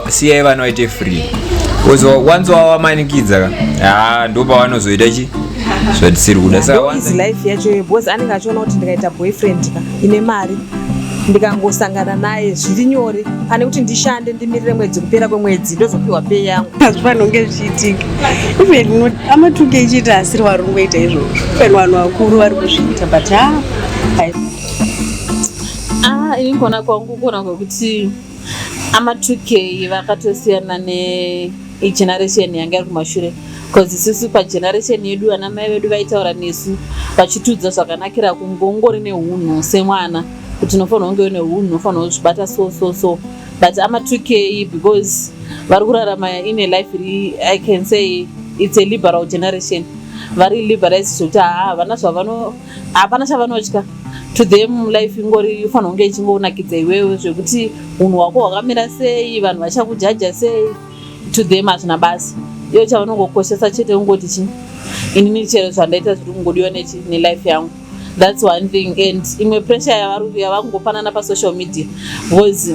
Siyai vana vaite free, because once wawamanikidza ka, ha, ndo pavanozoita chi zvatisiri kuda. Saka ndo easy life yacho iyoyo, because anenge achiona kuti ndikaita boyfriend ka ine mari, ndikangosangana naye zviri nyore pane kuti ndishande, ndimirire mwedzi, kupera kwemwedzi ndozopiwa pay yangu. Hazvifanira kunge zvichiitika. Even ama2K ichiita, asiri vari kungoita izvozvo, even vanhu vakuru vari kuzviita, but ha. Ah, ini kuona kwangu, kuona kwekuti ama2K vakatosiyana negeneration yanga iri kumashure, because isusu pageneration yedu, ana mai vedu vaitaura nesu vachitiudza zvakanakira kungongori neunhu semwana, kuti unofanira kunge une unhu, unofanira kuzvibata so so so. But ama2K, because vari kurarama in a life iri, I can say it's a liberal generation, vari liberalize zvekuti haa, havana zvavano, hapana chavanotya. To them life ingori ifanira kunge ichingonakidza iwewe, zvekuti unhu hwako hwakamira sei, vanhu vachakujaja sei, to them hazvina basa. Iyo chavanongokoshesa chete kungoti chi inini chero zvandaita zviri kungodiwa nechi nelife yangu. That's one thing. And imwe pressure yavangopanana pasocial media, because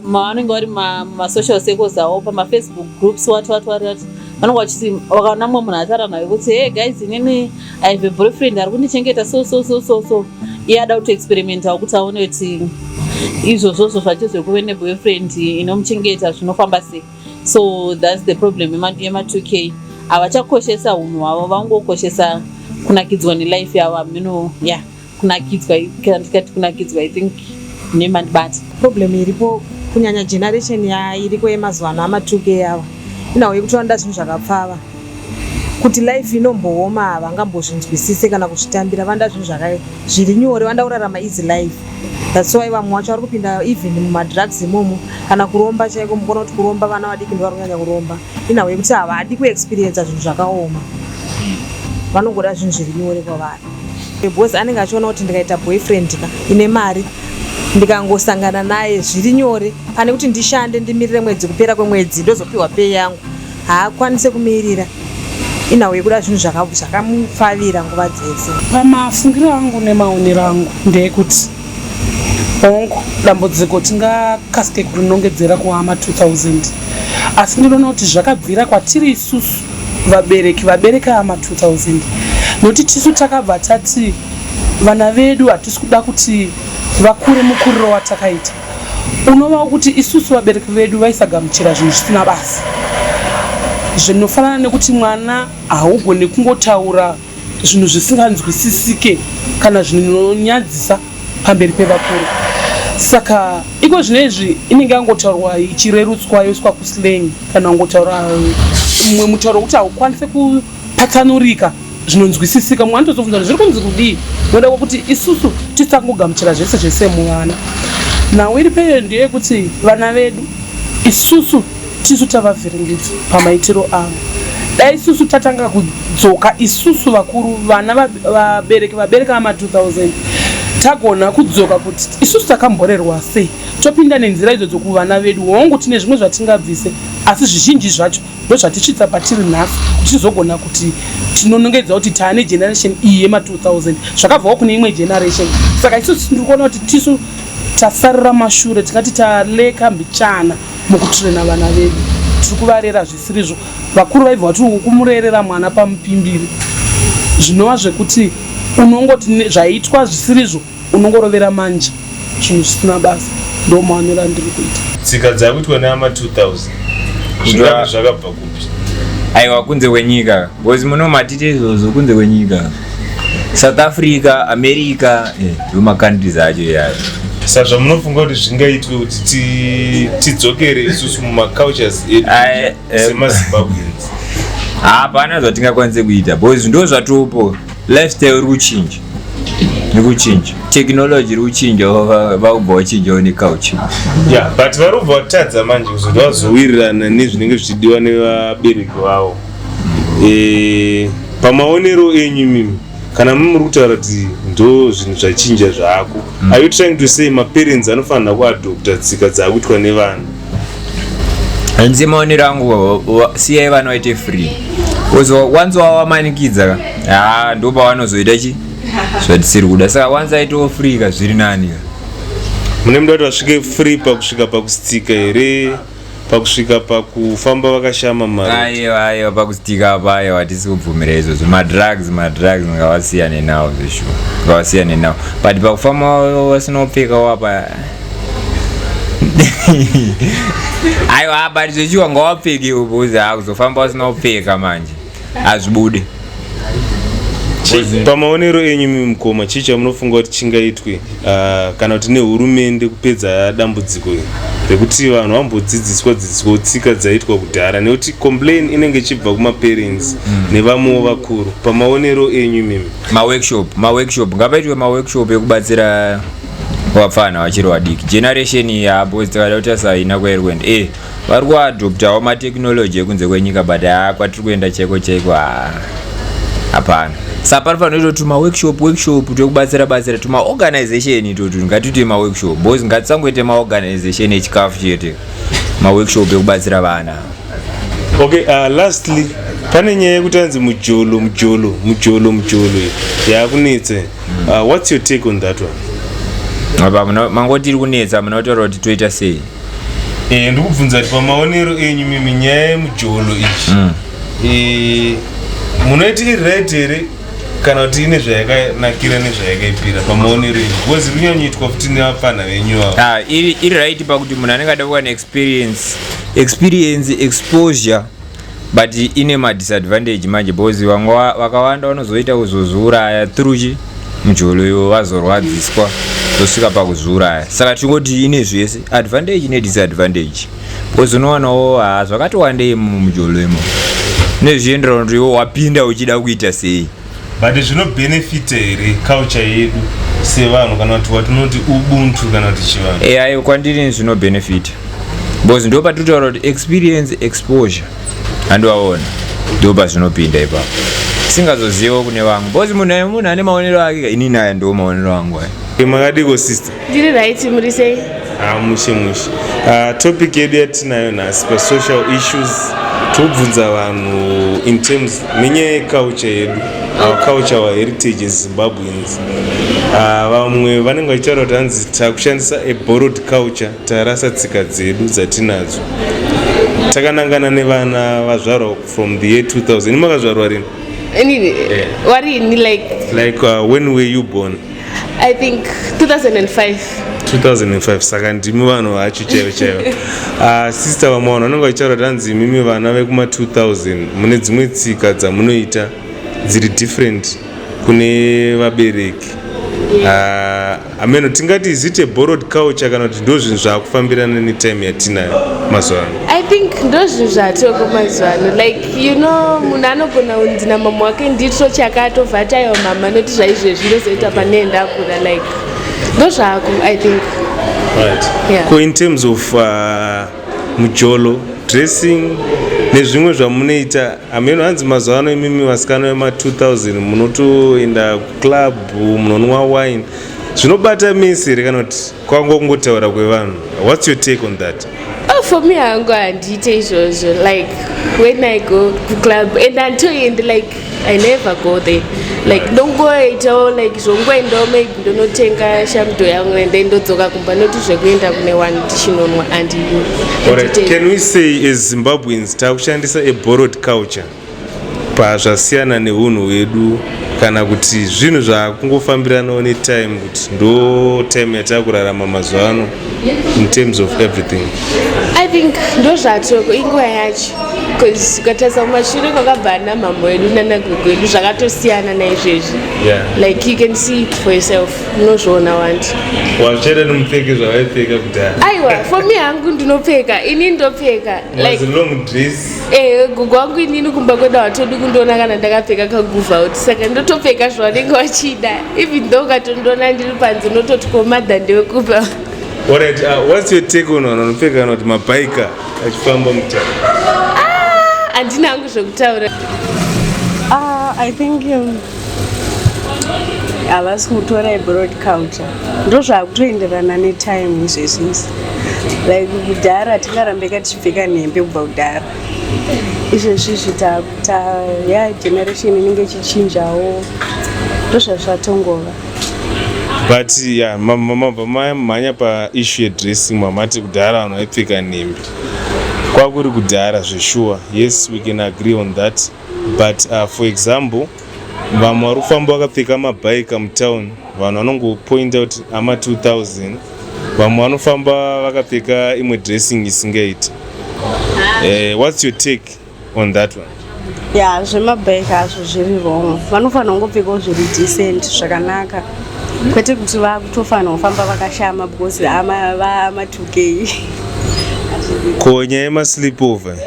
mavanenge vari mumasocial circles avo, pamafacebook groups, what what what what, vanonge vachiti vakaona mumwe munhu ataura naye kuti, "Hey guys, inini I have a boyfriend ari kundichengeta so so so so so." Iye ada kutoexperimentawo kuti aone kuti izvozvozvo zvacho zvekuve neboyfriend inomuchengeta zvinofamba sei. So that's the problem yema2K. Havachakoshesa unhu hwavo, vangokoshesa kunakidzwa nelife yavo. Hamino ya kunakidzwa, kana ndikati kunakidzwa, I think nemandibata. Problem iripo, kunyanya generation yairiko yemazuva ano, ama2K ava, inhau yekuti vanoda zvinhu zvakapfava. Kuti life inombooma havangambozvinzwisise kana kuzvitambira. Vanoda zvinhu zviri nyore, vanoda kurarama easy life. That's why vamwe vacho vari kupinda even mumadrugs imomo, kana kuromba chaiko. Mukuona kuti kuromba, vana vadiki ndo vari kunyanya kuromba. Inhau yekuti havadi kuexperiensa zvinhu zvakaoma, vanongoda zvinhu zviri nyore kwavari, because anenge achiona kuti ndikaita boyfriend ka ine mari, ndikangosangana naye zviri nyore pane kuti ndishande, ndimirire mwedzi, kupera kwemwedzi ndozopiwa pay yangu. Haakwanise kumirira. Inhau yekuda zvinhu zvakamupfavira nguva dzese. Pamafungiro angu nemaonero angu ndeyekuti, hongu, dambudziko tingakasike kurinongedzera kuama 2000, asi ndinoona kuti zvakabvira kwatiri isusu vabereki vabereka ama 2000, nokuti tisu takabva tati vana vedu hatisi kuda kuti vakure mukuriro watakaita, unova wekuti isusu vabereki vedu vaisagamuchira zvinhu zvisina basa, zvinofanana nekuti mwana haugoni kungotaura zvinhu zvisinganzwisisike kana zvinonyadzisa pamberi pevakuru. Saka iko zvino izvi inenge yangotaurwa ichirerutswa, yoiswa kuslang, kana kungotaura mumwe mutauro wekuti haukwanise kupatsanurika zvinonzwisisika. Mumwe anotozobvunza kuti zviri kunzi kudii, noda kwekuti isusu tisangogamuchira zvese zvese muvana. Nhau iri peyo ndeyekuti vana vedu isusu tisu tavavhiringidza pamaitiro avo. Dai isusu tatanga kudzoka, isusu vakuru, vana vabereki vabereka ama2000, tagona kudzoka kuti isusu takamborerwa sei, topinda nenzira idzodzo kuvana vedu. Hongu, tine zvimwe zvatingabvise, asi zvizhinji zvacho ndozvatisvitsa patiri nhasi, kuti tizogona kuti tinonongedza kuti taane generation iyi yema2000, zvakabvawo kune imwe generation. Saka isusu tiri kuona kuti tisu tasarira mashure, tingati taleka mbichana mukutirena vana vedu. Tiri kuvarera zvisirizvo. Vakuru vaibva vati kumurerera mwana pamupimbiri, zvinova zvekuti unongoti zvaitwa zvisirizvo, unongorovera manja zvinhu zvisina basa. Ndo maonero andiri kuita. Tsika dzakuitwa neama 2000 zvingabe zvakabva kupi? Aiwa, kunze kwenyika, because muno matiti izvozvo kunze kwenyika, South Africa, America, ndo macountries acho iyayo. Saka zvamunofunga kuti zvingaitwe kuti tidzokere isusu mumacultures edu Ai, semaZimbabweans? Hapana zvatingakwanise kuita, because ndo zvatopo. Lifestyle iri kuchinja, iri kuchinja, technology iri kuchinja, vakubva vachinjawo neculture. Yeah, but vari kubva vatadza manje kuzoti vazowirirana nezvinenge zvichidiwa nevabereki vavo. Pamaonero enyu imimi, kana muri kutaura kuti ndo zvinhu zvachinja zvako, are you trying to say maparents anofanira kuadopta tsika dzaakuitwa nevana? Hanzi maonero angu, siyai vana vaite free, because once wawamanikidza ka, ha, ndo pavanozoita chi zvatisiri kuda. Saka once aitawo free ka, zviri nani ka. Mune muda kuti vasvike free pakusvika pakusitsika here? Pakusvika pakufamba vakashama mari. Aiwa, aiwa, pakustika apa, aiwa, hatisi kubvumira izvozvo. Madrugs, madrugs ngavasiyane nawo zveshuwa, ngavasiyane nawo. But pakufamba vasina kupfekawo apa, aiwa, but zveshuwa ngawapfeke because hakuzofamba vasina kupfeka manje hazvibude. Pamaonero enyu imi mukoma, chii chamunofunga kuti chingaitwe kana kuti nehurumende kupedza dambudziko iri rekuti vanhu vambodzidziswa dzidziswawo tsika dzaiitwa kudhara, nekuti complain inenge ichibva kumaparents nevamwewo vakuru? Pamaonero enyu imimi. Maworkshop, maworkshop ngapaitwe, maworkshop ekubatsira vapfana vachiri vadiki, generation iyi hapo. Tikada kutarisa haina kwairi kuenda. Vari kuadoptawo matechnology ekunze kwenyika, but haa, kwatiri kuenda chaiko chaiko, haa, hapana. Saka panofanira kuitwa tuma workshop, workshop twekubatsira batsira, tumaorganization itotu. Ngatiite maworkshop because ngatisangoite maorganization echikafu chete, maworkshop ekubatsira vana. Okay, lastly, pane nyaya yekuti anzi mujolo, mujolo, mujolo, mujolo yaakunetsa. What's your take on that one? Apa mangoti iri kunetsa, muna kutaura kuti toita sei? Ndikubvunza kuti pamaonero enyu mimi, nyaya yemujolo iyi munoiti iri right here kana kuti ine zvayakanakira nezvayakaipira, pamaonero enyu? Because iri kunyanyoitwa futi nevapfana venyu ava. Ah, iri right pakuti munhu anenge ada kuwana experience, exposure, but ine madisadvantage manje because vamwe vakawanda vanozoita kuzozviuraya through chi mujolo iwo, vazorwadziswa tosvika pakuzviuraya. Saka tingoti ine zvese, advantage nedisadvantage, because unowanawo, ha, zvakati wandei mumujolo imo, nezvienderana kuti iwo wapinda uchida kuita sei. But zvinobhenefita here culture yedu sevanhu, kana kuti watinoti ubuntu kana kuti chivanhu? Aiwa, kwandiri zvinobhenefita because ndo patinotaura kuti experience, exposure, handiwaona, ndo pazvinopinda ipapo. Singazozivawo kune vamwe because munhu ane maonero ake, inini aya ndo maonero angu aya. Makadiko, sister? Ndiri right, muri sei? Ah, mushe mushe. Topic yedu yatinayo nhasi pasocial issues, tobvunza vanhu in terms nenyaya yeculture yedu, our culture, our heritage as Zimbabweans. Vamwe vanenge vachitaura kuti hanzi takushandisa a borrowed culture, tarasa tsika dzedu dzatinadzo. Takanangana nevana vazvarwa from the year 2000. Ini makazvarwa rini? Inini? Warini, like? Like, when were you born? I think 2005. 2005, saka ndimi vanhu vacho chaivo chaivo. Sister, vamwe vanhu vanenge vachitaura kuti hanzi imimi vana vekuma2000 mune dzimwe tsika dzamunoita dziri different kune vabereki. Ameno tingati is it a borrowed culture kana kuti ndo zvinhu zvaakufambirana netime yatinayo mazuva ano? I think ndo zvinhu zvatoko mazuva ano. Like, munhu anogona kunzi namama wake nditro chakatobva ati, "Aiwa mama, noti zvaizvezvi ndozoita pane ndakura." Like, ndo zvako, I think. Right. Yeah. Ko in terms of mujolo, dressing nezvimwe zvamunoita, hameno hanzi mazuva ano imimi vasikana vema2000 munotoenda kuclub, munonwa wine, zvinobata mese here kana kuti kwanga kungotaura kwevanhu? What's your take on that? Oh, for me hangu handiite izvozvo. Like, when I go kuclub and handitoendi, like, I never go there. Like, ndongoitawo, like, zvongoendawo, maybe ndonotenga shamdo yangu and then ndodzoka kumba, noti zvekuenda kune one tichinonwa handi. Alright, can we say as Zimbabweans takushandisa a borrowed culture pazvasiyana neunhu hwedu, kana kuti zvinhu zvakungofambiranawo netime, kuti ndo time yatakurarama mazuva ano in terms of everything? I think ndo zvatoko inguva yacho, because ukatarisa kumashure kwakabva namambo edu nanagogo edu, zvakatosiyana naizvezvi. Like, you can see it for yourself, unozviona wandi. Wazvichaita nemupfeke zvavaipfeka kudhaya? Aiwa, for me hangu ndinopfeka, ini ndopfeka like long dress. Gogo wangu, inini kumba kwedu hatodi kundiona kana ndakapfeka kaguva out, saka ndotopfeka zvavanenge vachida, even though ukatondiona ndiri panze unototi, "Komadha ndewekupa?" Alright, what's your take on vanhu vanopfeka kana kuti mabhaika achifamba mutara? Handina hangu zvekutaura. I think havasi kutora iborrowed culture, ndo zvakutoenderana netime izvezvizvi. Like, kudhara tingarambeka tichipfeka nhembe kubva kudhara. Izvezvizvi ya generation inenge ichichinjawo, ndo zvazvatongova. But ya, mabva mamhanya paissue yedressing, mamati kudhara vanhu vaipfeka nhembe. Kwakuri kudhara zveshuwa. Yes, we can agree on that. But for example, vamwe vari kufamba vakapfeka mabhaika mutown, vanhu vanongopointa kuti ama 2000. Vamwe vanofamba vakapfeka imwe dressing isingaiti. What's your take on that one? Ya, zvemabheka hazvo zviri wrong. Vanofanira kungopfekawo zviri decent, zvakanaka, kwete kuti vakutofanira kufamba vakashama because ama 2K. Ko nyaya yemasleepover?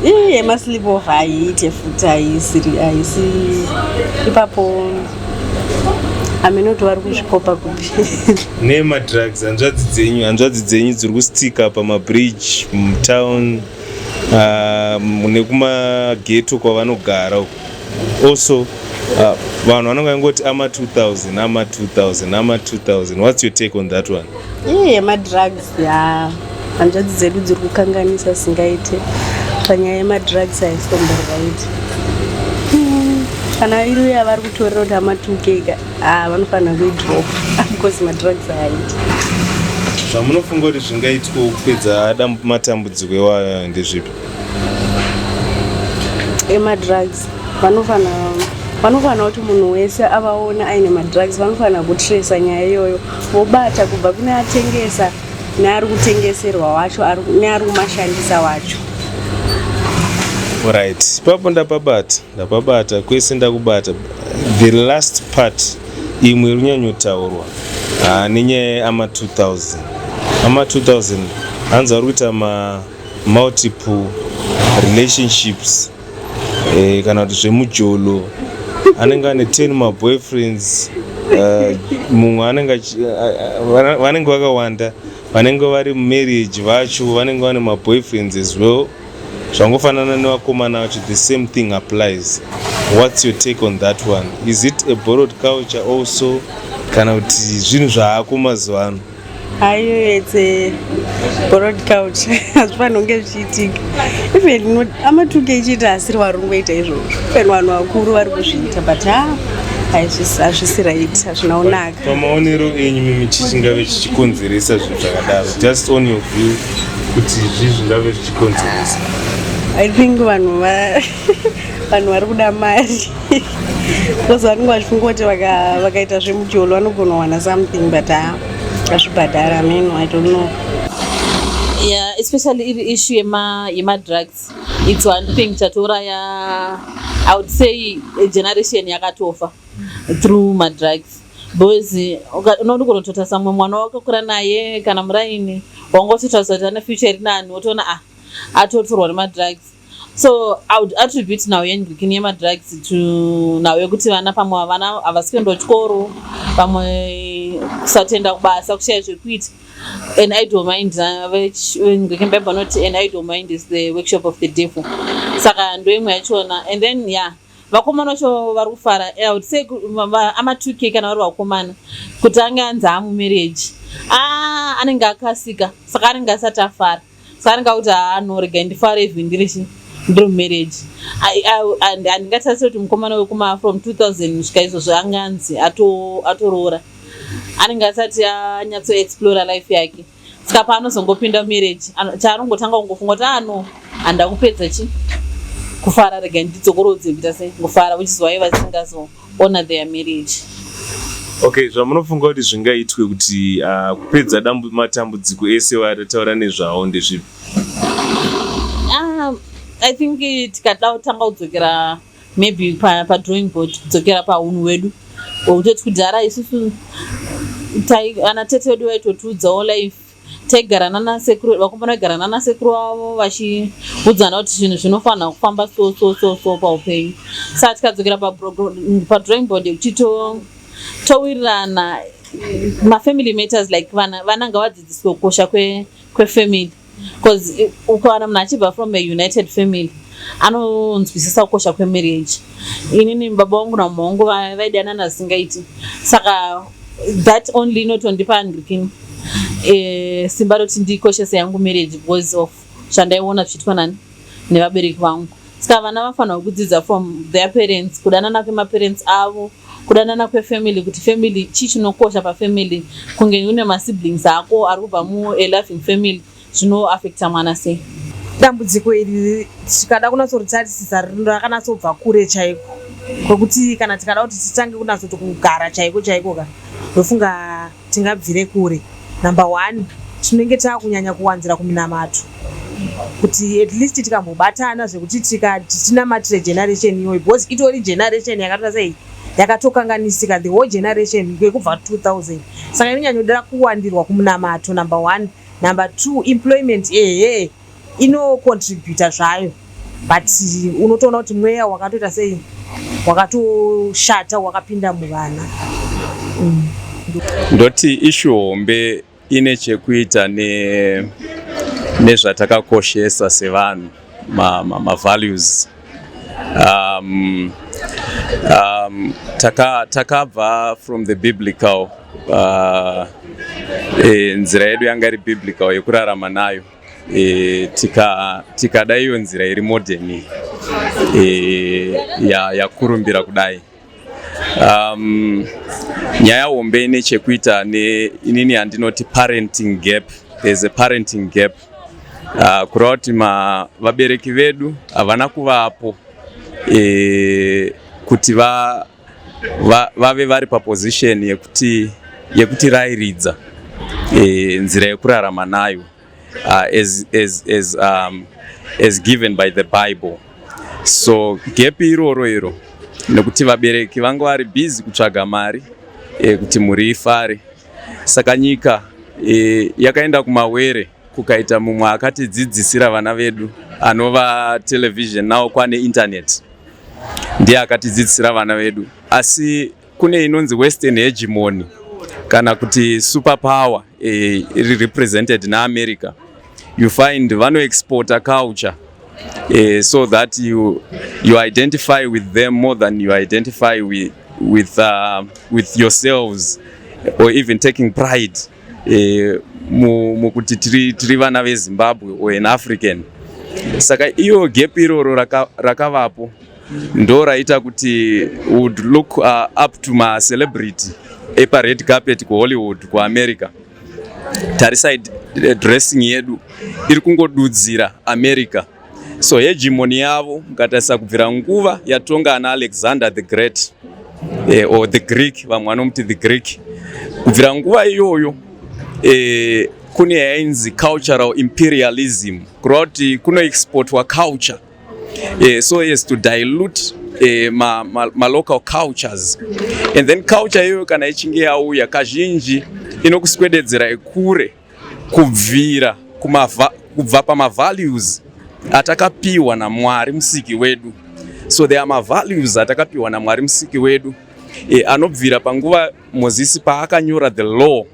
Ii, yemasleepover haiite futi, haisiri, haisi ipapo. Haminoti vari kuzvikopa kupi. Nemadrugs, hanzvadzi dzenyu dziri kustika pamabridge mutown, nekumageto kwavanogara uko also, vanhu vanonge vangoti ama 2000, ama 2000, ama 2000. What's your take on that one? Ii, yemadrugs, ya, hanzvadzi dzedu dziri kukanganisa singaite panyaya yemadrugs, haisitombo right. Kana iri yavari kutorera kuti ama 2K ka, ah, vanofanira kuidrop because madrugs haaiti. Zvamunofunga kuti zvingaitwa kupedza matambudziko iwayo ndezvipi? Emadrugs, vanofanira kuti munhu wese avaona aine madrugs, vanofanira kutresa nyaya iyoyo, vobata kubva kune atengesa neari kutengeserwa wacho, neari kumashandisa wacho. Right, ipapo ndapabata, ndapabata kwese, ndakubata. The last part, imwe iri kunyanyotaurwa nenyaya yeama 2000. Ama 2000 hanzi vari kuita mamultiple relationships, kana kuti zvemujolo, anenge ane 10 maboyfriends, mumwe anenge vanenge vakawanda, vanenge vari mumarriage vacho vanenge vane maboyfriends as well. Zvangofanana nevakomana vacho, the same thing applies. What's your take on that one? Is it a borrowed culture also, kana kuti zvinhu zvaako mazuva ano? Haiyo, it's a borrowed culture, hazvifanira kunge zvichiitika. Even ama 2K ichiita, asiri vari kungoita izvozvo, even vanhu vakuru vari kuzviita, but ha, hazvisi right, hazvina kunaka. Pamaonero enyu mimi, chii chingave chichikonzeresa zvinhu zvakadaro? Just on your view, kuti zvii zvingave zvichikonzeresa? I think vanhu vari kuda mari because vanenge vachifunga kuti vakaita zvemujolo vanogona kuwana something, but ha, hazvibhadhara meno, I don't know. Yeah, especially iri issue yemadrugs, it's one thing chatouraya, I would say, generation yakatofa through madrugs, because unogona kutotarisa mumwe mwana wakakura naye kana muraini, wangototarisa kuti ane future iri nani, wotoona, ah, atotorwa nemadrugs. So I would attribute nhau yendrikini yemadrugs to nhau yekuti vana, pamwe vana havasi kuenda kuchikoro, pamwe kusatenda kubasa, kushaya zvekuita. An idle mind, ngekembible vanoti an idle mind is the workshop of the devil, saka ndoimwe yachona. And then, yeah, vakomana vacho vari kufara. I would say ama 2K, kana vari vakomana, kuti ange anzi amumarriage, ah, anenge akasika, saka anenge asati afara, saka anenge akuti, haa, no, regai ndifare even ndiri mumarriage. Handingatarise kuti mukomana wekuma from 2000 kusvika izvozvo ange anzi atoroora, anenge asati anyatsoexplora life yake. Saka paanozongopinda mumarriage, chaanongotanga kungofunga kuti, ano handa kupedza chi kufara, rega ndidzokorodze kuita sei, kufara, which is why vasingazoona their marriage. Okay, zvamunofunga kuti zvingaitwe kuti kupedza matambudziko ese watataura nezvawo ndezvipi? Ah, I think tikada kutanga kudzokera maybe padrawing board, kudzokera paunhu hwedu hwekutoti kudhara isusu ana tete vedu vaitotiudzawo life. Taigara nanasekuru, vakomana vaigara nanasekuru vavo vachiudzana kuti zvinhu zvinofanira kufamba so so so so paupenyu. Saka tikadzokera padrawing board yekuti towirirana mafamily matters, like vana ngavadzidziswe kukosha kwefamily, because ukawana munhu achibva from a united family, anonzwisisa kukosha kwemarriage. Inini baba vangu namama vangu vaidanana zvisingaiti, saka that only inotondipa ngirikini simba rekuti ndikoshese yangu marriage because of zvandaiona zvichiitwa nani nevabereki vangu. Saka vana vafanira kudzidza from their parents, kudanana kwemaparents avo, kudanana kwefamily, kuti family chii chinokosha pafamily, kunge une masiblings ako ari kubva mua loving family, zvinoafecta mwana sei. Dambudziko iri tikada kunatsoritarisisa rakanatsobva kure chaiko, kwekuti kana tikada kuti titange kunatsoti kugara chaiko chaiko ka, ndofunga tingabvire kure. Number one, tinenge taakunyanya kuwanzira kuminamato, kuti at least tikambobatana zvekuti tikati tinamatire generation iyoyo, because itori generation yakatoita sei, yakatokanganisika, the whole generation yekubva 2000. Saka inonyanyodera kuwandirwa kumunamato, number one. Number two, employment, ehe, inocontributa zvayo, but unotoona kuti mweya wakatoita sei, wakatoshata, wakapinda muvana. Ndoti issue hombe ine chekuita nezvatakakoshesa sevanhu, mavalues ma, ma Takabva from the biblical nzira yedu yanga iri biblical yekurarama nayo, tikada iyo nzira iri modern yakurumbira kudai. Nyaya hombe ine chekuita neinini yandinoti parenting gap. There's a parenting gap, kureva kuti vabereki vedu havana kuvapo kuti vave vari paposition yekutirayiridza nzira yekurarama nayo as given by the Bible. So gap iroro iro, nekuti vabereki vanga vari busy kutsvaga mari kuti mhuri ifare. Saka nyika yakaenda kumawere, kukaita mumwe akatidzidzisira vana vedu, anova television. Nawo kwane internet, ndiye akatidzidzisira vana vedu. Asi kune inonzi Western hegemony, kana kuti super power iri represented naAmerica. You find vanoexporta culture so that you identify with them more than you identify with yourselves or even taking pride mukuti tiri vana veZimbabwe or an African. Saka iyo gap iroro rakavapo ndo raita kuti would look up to macelebrity epared carpet kuHollywood, kuAmerica. Tarisai dressing yedu iri kungodudzira America. So hegemony yavo, mukatarisa kubvira nguva yatonga ana Alexander the Great, or the Greek, vamwe vanomuti the Greek, kubvira nguva iyoyo kune yainzi cultural imperialism, kureva kuti kunoexportwa culture so as to dilute malocal cultures. And then culture iyoyo kana ichinge yauya, kazhinji inokuswededzera kure kubvira kubva pamavalues atakapiwa naMwari Musiki wedu. So there are mavalues atakapiwa naMwari Musiki wedu anobvira panguva Mozisi paakanyora the law,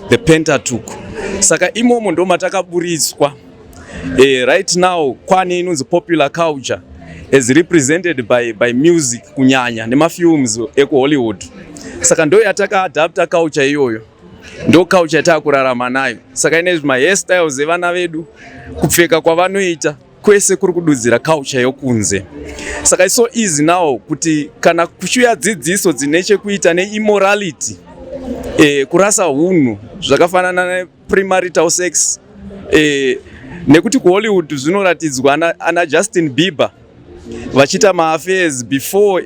the Pentateuch. Saka imomo ndo matakaburitswa. Right now kwane inonzi popular culture as represented by music kunyanya nemafilms ekuHollywood. Saka ndo yatakaadapta culture iyoyo, ndo culture yataakurarama nayo. Saka ine mahairstyles evana vedu, kupfeka kwavanoita kwese kuri kududzira culture yokunze. Saka it's so easy now kuti kana kuchiuya dzidziso dzine chekuita neimmorality, kurasa hunhu, zvakafanana nepremarital sex, nekuti kuHollywood zvinoratidzwa ana Justin Bieber vachiita maaffairs before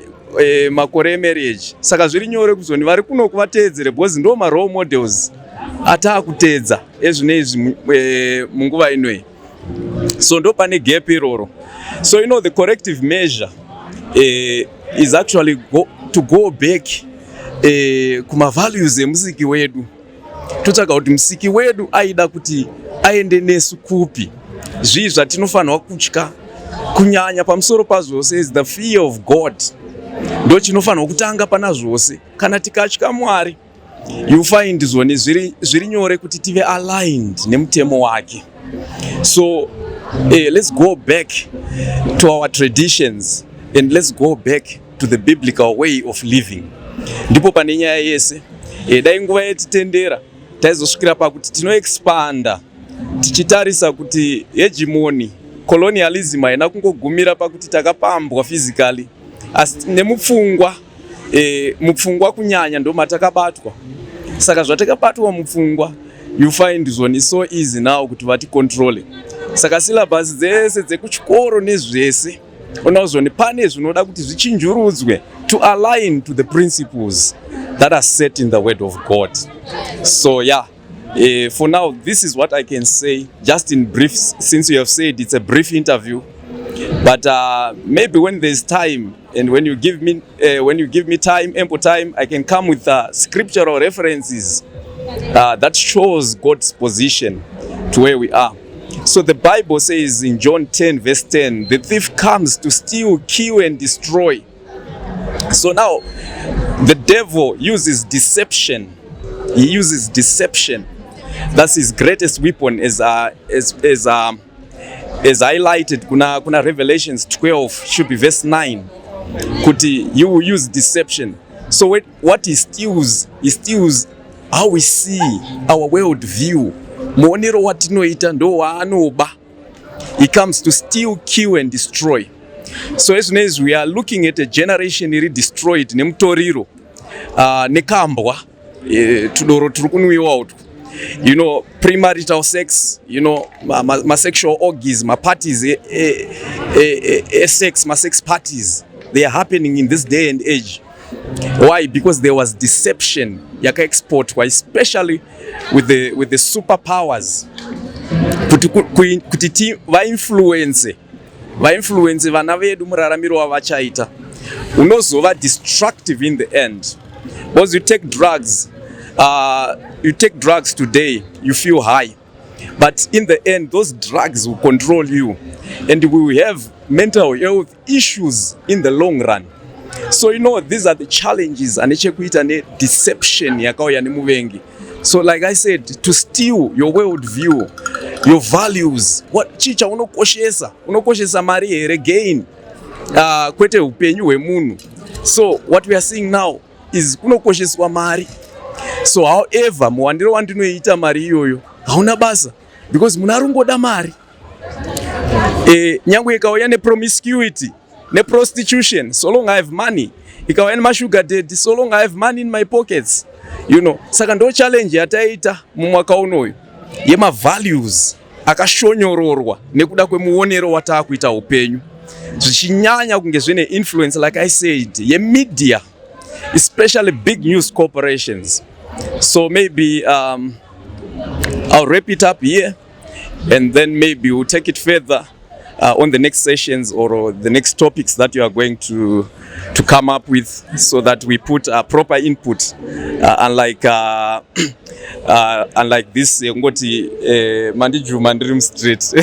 makore emarriage. Saka zviri nyore kuzoni vari kuno kuvateedzere, because ndo marole models ataakuteedza ezvino izvi munguva inoyi. So ndo pane gap iroro. So the corrective measure is actually to go back kumavalues emusiki wedu, totsvaga kuti Musiki wedu aida kuti aende nesu kupi, zvii zvatinofanirwa kutya. Kunyanya pamusoro pazvose is the fear of God, ndo chinofanirwa kutanga pana zvose. Kana tikatya Mwari, you find zvoni zviri nyore kuti tive aligned nemutemo wake. So let's go back to our traditions and let's go back to the biblical way of living. Ndipo pane nyaya yese. Dai nguva yetitendera, taizosvikira pakuti tinoexpanda tichitarisa kuti hegemony, colonialism haina kungogumira pakuti takapambwa physically, asi nemupfungwa. Mupfungwa kunyanya ndo matakabatwa. Saka zvatakabatwa mupfungwa, you find zvoni so easy now kuti vaticontrole. Saka syllabus dzese dzekuchikoro nezvese, unozoni pane zvinoda kuti zvichinjurudzwe to align to the principles that are set in the word of God. So yeah, for now this is what I can say, just in brief, since you have said it's a brief interview. But maybe when there's time and when you give me time, ample time, I can come with scriptural references that shows God's position to where we are. So the Bible says in John 10 verse 10, "The thief comes to steal, kill and destroy." So now the devil uses deception. He uses deception. That's his greatest weapon, as highlighted kuna Revelations 12, should be verse 9, kuti you will use deception. So what he steals, he steals how we see our world view. Muonero watinoita ndo waanoba. He comes to steal, kill and destroy. So as soon as we are looking at a generation iri destroyed nemutoriro, nekambwa, tudoro turi kunwiwa utwu, premarital sex, ma sexual orgies, ma-parties e sex, ma-sex parties, they are happening in this day and age. Why? Because there was deception yakaexportwa, especially with the superpowers, kuti vainfluence vana vedu muraramiro wavachaita unozova destructive in the end. Because you take drugs today, you feel high, but in the end those drugs will control you and we will have mental health issues in the long run. So these are the challenges ane chekuita nedeception yakauya nemuvengi. So like I said, to steal your world view, your values. What, chii chaunokoshesa? Unokoshesa mari here, gain, kwete upenyu hwemunhu? So what we are seeing now is kunokosheswa mari. So however muwandiro wandinoita mari iyoyo hauna basa, because munhu ari kungoda mari. Nyange ikauya nepromiscuity, neprostitution, so long I have money. Ikauya nemasugar daddy, so long I have money in my pockets. Saka ndo challenge yataita mumwaka unoyu, yemavalues akashonyororwa nekuda kwemuonero wataakuita upenyu, zvichinyanya kunge zvine influence, like I said, yemedia, especially big news corporations. So maybe I'll wrap it up here and then maybe we'll take it further on the next sessions or the next topics that you are going to come up with, so that we put a proper input, unlike this yekungoti mandijuma ndiri mustreet.